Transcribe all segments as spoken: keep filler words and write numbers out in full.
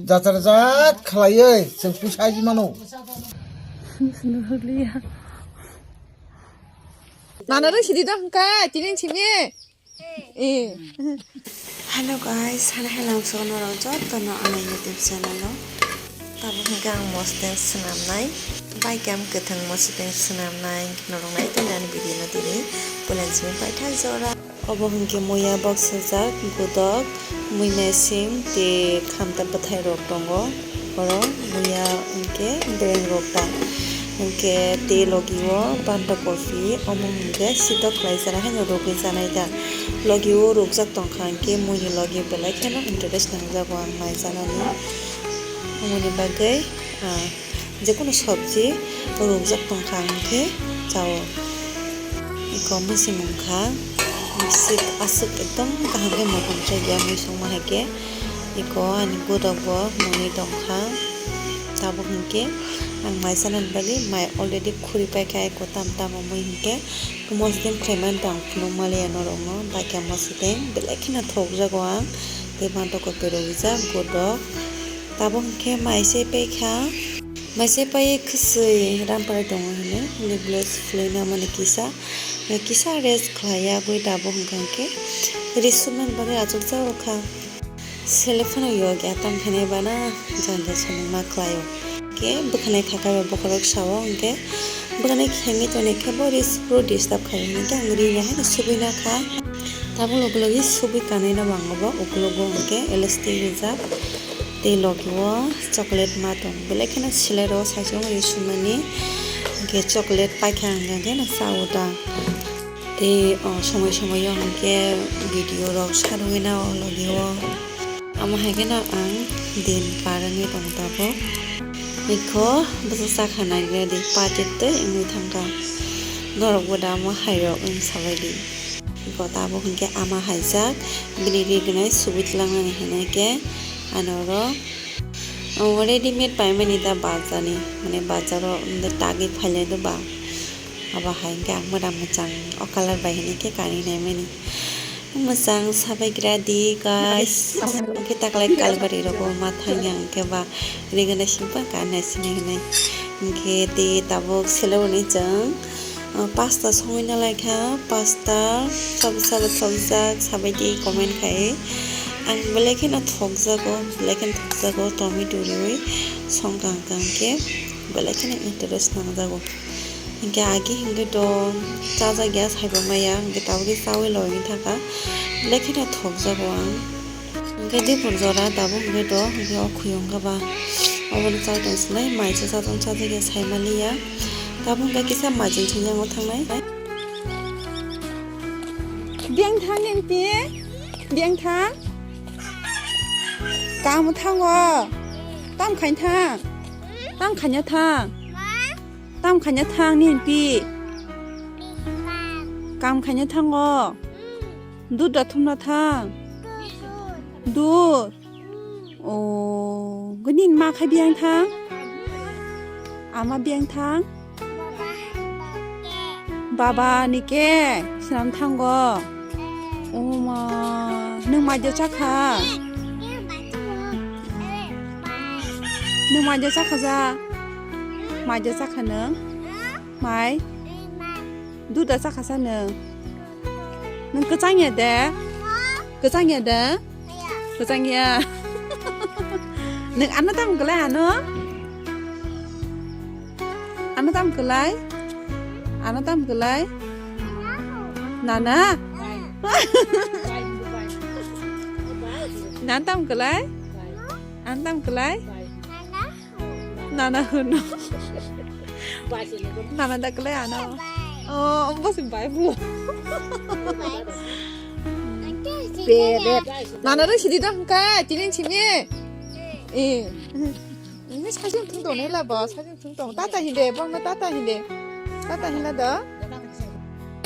Jatar jat khlaiwi chwng puisa ji mano. Nana rw sidi da hwnkha tini simi. Eh. Hello guys, hello hello, so norok jotono ani YouTube channel o. Tabuk hwnkhe ang mosdeng swnamnai, baikam kwthang mosdeng swnamnai norok nai tongni ani video no tini puila simi paithak jora. Obo hwnkhe muya bok swijak, gudok, mui mesing tei khamta bwthai rok tongo. Oro muya hwnkhe bereng rok ta. Hwnkhe tei logi o banda kopi omo hwnkhe sitok khlai jana haino rwgwi janai ta. Logi o rwkjak tongkha hwnkhe mui ni logi belai kheno interest nangjago ang nai janani. Omoni bagwi, ah, jekono sobji rwkjak tongkha hwnkhe chao. Iko musi mungkha, aswk, aswk ekdom kaham khe motom chai ya mui songma hai khe. Iko ani gudok bo mwnwi tongkha. Tabuk hinkhe ang mai sanani bagwi mai already khuri paikha, iko tam tamo mui hinkhe mosdeng khlaimani tong phunuk maliya norokno, baikha mosdeng belai kheno thokjago ang tei bantoko berwi jak gudok. Tabuk hinkhe mai se paikha, mai se paiwi khwswi rampari tongo hwnwi village phulwi namani kisa, kisa rest khlai yagwi tabuk hinkhe ri sumani bagwi achukjak kha. Sele phano yok ya, tamo khe nai bana janja samung ma khlai o. Khe bwkhanai kha khe bo bokhorok sao, hwnkhe bwkhanai khengwi toni khe bo ri sukro disturb khai, hwnkhe ang ri no haino subui na kha. Tabuk logi logi subui kanwi no bango bo, ukulogo hwnkhe elastic rijak tei logi o chocolate ma tong, belai kheno sele ro saichung ri sumani, hwnkhe chocolate paikha hwnkhe no cha o ta. Tei, o, somoi somoi o hwnkhe video rok sarwi na o logi o. Amo hai kheno ang din par wngwi tongo tabuk. Ikho bwsa chakha nai ready, packet tei wngwi thangkha. Norok bo da amo hai rok wng salai di. Ikho tabuk hwnkhe ama haijak, bini ri gwnai subui twlangnani hinwi khe ano oro, o, readymade paimani da bazar ni, mane bazar o tagwi phailai do ba. Abo hai hwnkhe ang mwda mwchang o colour bai hwnwi khe kanwi naimani. Mwchang sabai gra di guys. Hwnkhe taklai kalbari rogo ma thangya hwnkhe ba ri gwnai singpa kanwi sinai hwnwi. Hwnkhe tei tabuk sele hwnwi chwng, ah, pasta songwi na laikha, pasta sabo sabo thokjak sabai di comment khai. Ang belai kheno thokjago, belai kheno thokjago tomato riwi songkha hwnkhe belai kheno interest nangjago. Hwnkhe agi hwnkhe do chajak ya saibo maya, hwnkhe tabukhe chaui logi thangkha, belai kheno thokjago ang. Hwnkhe dipor jora tabuk hwnkhe do, hwnkhe o khuyung khe ba obono chai tong sinai, mai se chajak chajak ya saimaliya. Tabuk hwnkhe kisa mai chwng chwng yango thangnai. Biyang thang nini pi? Biyang thang? Kam thango? Tam khain thang? Tam khaina thang? Tam khaina thang nini pi? Kam khaina thango? Dud da thumna thang? Dud. O, gwnini ma khai biyang thang? Ama biyang thang? Baba ni ke swnam thango. O ma, nwng mai de chakha? Nwng mai de chakha ja? Mai de chakha nwng? Mai? Duda chakha sa nwng? Nwng kwchang ya de? Kwchang ya de? Kwchang ya. Nwng ano tam kwlai ano? Ano tam kwlai? Ano tam kwlai? Nana? Nan tam kwlai? An tam kwlai? Nana hwno. Nana da kwlai ano. Oh, bo se bai bu. Bebe. Nana rw sidi da hwnkha, tini simi. Eh. Ini sajung thung tong nela bo, sajung thung tong. Tata hinde, bo ma tata hinde. Tata hinla da.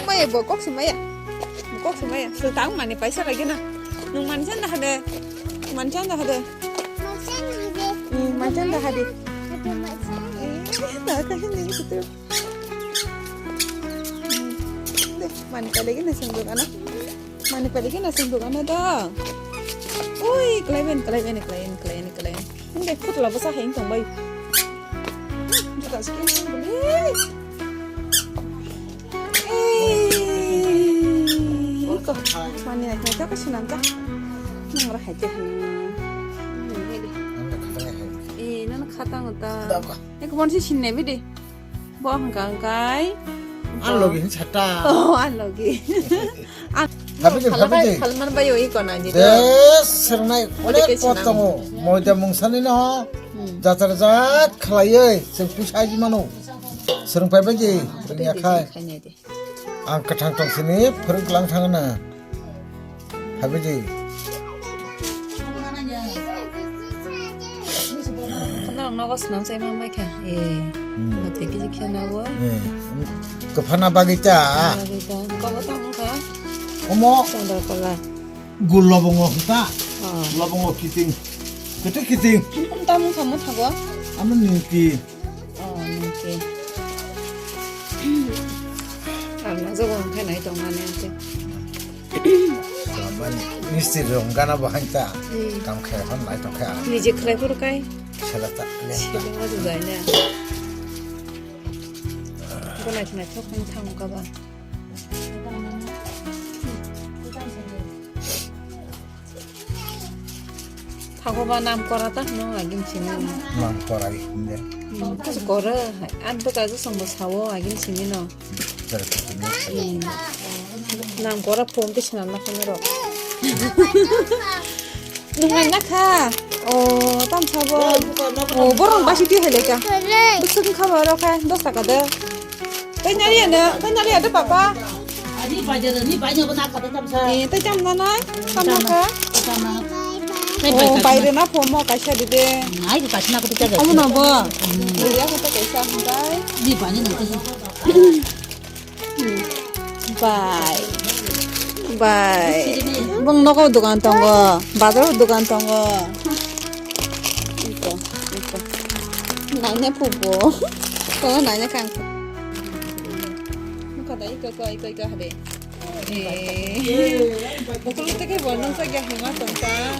Maya bo kok si maya. Bo kok si maya. Swkang mani paisa lagi na. Nwng manchanda hade. Manchanda hade. Hmm, manchanda hade. Eh, na ka hini situ. Hmm, de, mani ka lagi na sendok ana. Mani ka lagi na sendok ana da. Ui, klaiben, klaiben, klaiben, klaiben, klaiben. Nung dai khutla bwsa hai wng tong bai. Juta skin tong bole. Ei, ko. Mani nai nai ka sinam ta. Nung ra hai te. Eh, nana khatang ta. Ek bon si sinne bidi. Bo hwnkha hwnkhe. Ang logi hin sata. Oh, ang logi. Ang Habi de, khalmar, habi de. Khalmar bai oi kona ni de. Serwngnai onek pot tongo. Moida mungsani no. Hmm. Jatar jat khlaioi, chwng puisa ji mano. Serwng pai bai ji, rwngya khai. Khainai de. Ang kwthang tong sini phwrwng klang thang na. Habidi. Norok nogo swnam sai ma mai kha. Eh. Hmm. Mate kiji khe nago. Eh. Kwphana bagwi ta. Bagwi ta. Kobo tamo kha. Omo. Chandra kola. Gul lobongo hita. Oh. Lobongo kiting. Kiting kiting. Tamo kha mo thago. Amo ningki. Oh, ningki. Ang na jogo ang khe nai tong mani ang khe. Mistri rong gana bo hanta. Hmm. Kam khe hon nai tong khe ang. Nije khlai phuru kai. Sela ta. Sila ma du jai na. Bo nai nai thok thang thang ka ba. Thago ba nam kora ta hwnwi agim simi. Nam kora inde. Hmm, kora. An bwkha je songbo sawo agim simi no. Tere kutu no. Hmm. Nam kora phone ke sinam na khani rok. Nungai na kha. O tam sabo. O borong basi twi hele ka. Bwswk kha ba rok kha dos taka de. Tei nari ano, tei nari ano papa. Ani bajar ni banyak kena kata tam sa. Eh, tei tam na nai, tam na ka. Oh, bai rwna phomo kaisa dide. Ai, kaisa na kutu chaja. Omo no bo. Iya kata kaisa hwnbai. Ni banyak nanti. Bai. Bai. Bong nogo dogan tongo, bazar dogan tongo. Iko, iko. Naina phubo. Kono naina kang. Muka da iko, iko, iko, iko hade. Eh. Bukulu teke bono sa gya hima tongta.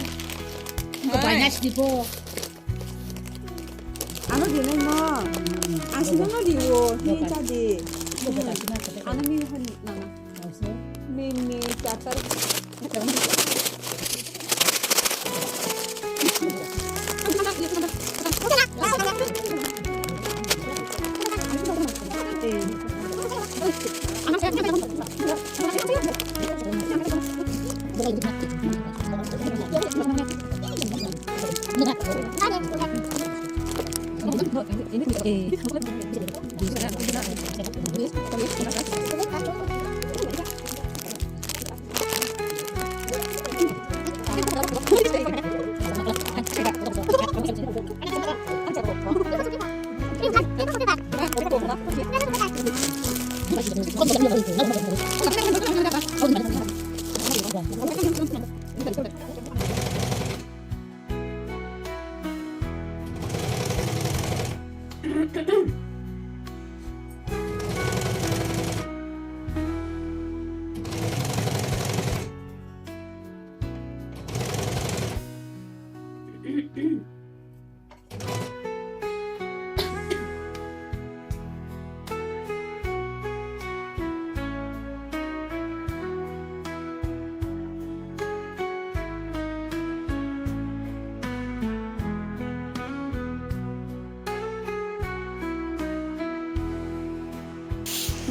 Iko banyak sih po. Ano dinai no. Ang sino no diwo, ni ta di. Ano mi hon nana. Mimi, tatar.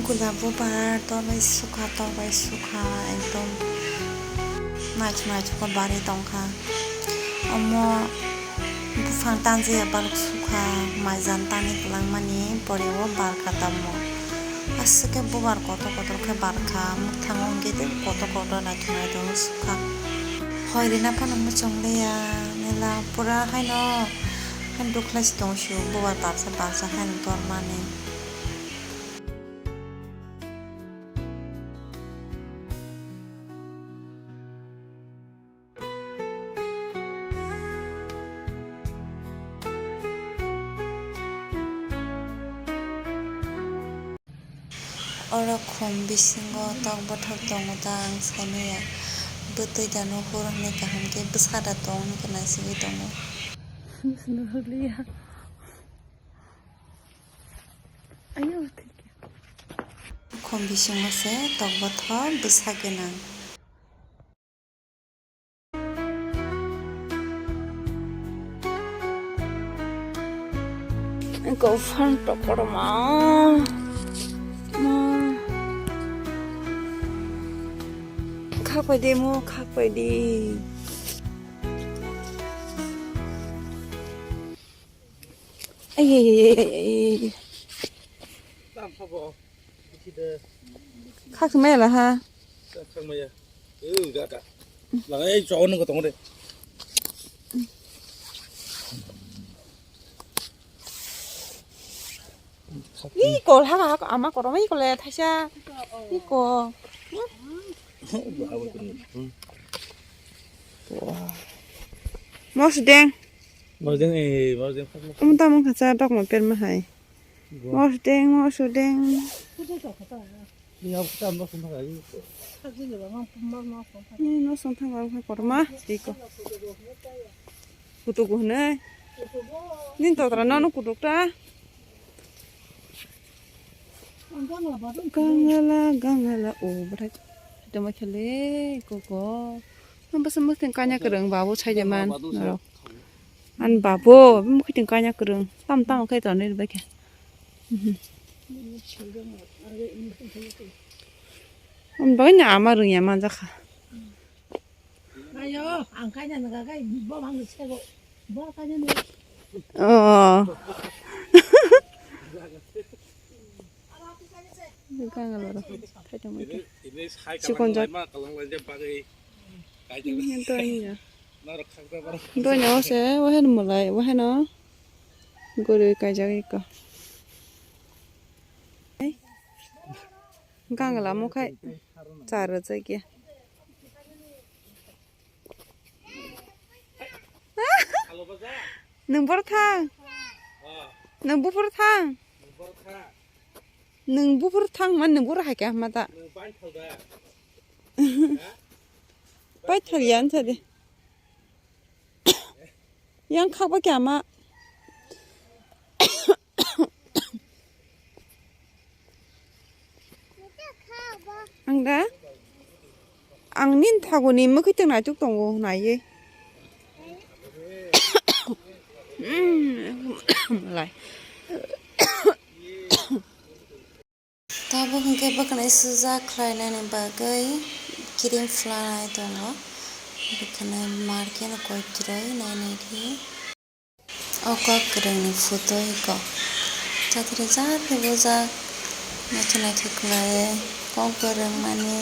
Gula bubar tolbai sukha, tolbai sukha, ekdom naithok naithok khe barwi tongkha. Omo buphang tanjaya balok sukha, maijan tani kwlangmani pore o barkha tamo. Aswk khe bubar kotor kotor khe barkha, mwkthango hwnkhe tei kotor kotor naithok naithok sukha. Hoi rwna phano muchung liya, nela pura haino, haino dukhlai se tong sio, bubar barsa barsa haino tormani. Oro khum bisingo tok bwthak tongo ta ang saimanya. Bwtwi da no hur hwnwi kaham khe bwsa da tong hwnwi khe naisigwi tongo. Ayo, thank you. Khum bisingo se tok bothop bwsa gwnang. Eko phan tok kotorma. Ma. Khakpai di mo, khakpai di. Ai, ai, ai, ai, ai. Khak mela ha. Khak maya. Eh, gata. Lang ai chawon ko tong de. Iko ha ha ama kotorma iko le thaisa. Iko. Mosdeng. Mosdeng, eh, mosdeng. Kamu tamu kaca dok ma per ma hai. Mosdeng, mosdeng. Ini aku kita mosdeng hai. Ini mosdeng thang aku kotorma, iko. Kutuk hwnwi. Nini totra nono kutuk ta. Gangala, gangala, o bwthai. Tamo khele koko. Ang bwsa mwkhwtwng kanya kwrwng babu saida man norok. Ani babu mwkhwtwng kanya kwrwng. Tam tam khe tonwi rwbaikha. Ang bagwi ama rwngya manjakha. Ayo, ang kanya naga kai, bo mang sego. Bo kanya ni. Oh. Kang lo. Thai tong mati. Ini, ini hai Chikon kalang jat. Lai ma, kalang lai jat bagwi. Kai jat. Ini to ini ya. Norok khakra barok. To ini ose, wahen mulai, wahen o. Guru kai jagi ko. Gangla mukhai chara jagya. Nwng boro thang. Nwng buphuru thang. Nwng buphuru thang man nwng boro hai khe hama ta. Paithal ya wngsa de. Yang khakba khe ama. Ang da? Ang nini thaguni mwkhwtwng naituk tongo, naiwi. Lai. Tabuk hwnkhe bwkhanai swijak khlainani bagwi cream phwlanai tongo. Bwkhanai market no koi kwrwi nainai di. O kok kwrwngni photo iko. Chathri chathri bujak. Naithok naithok khlai kok kwrwngmani.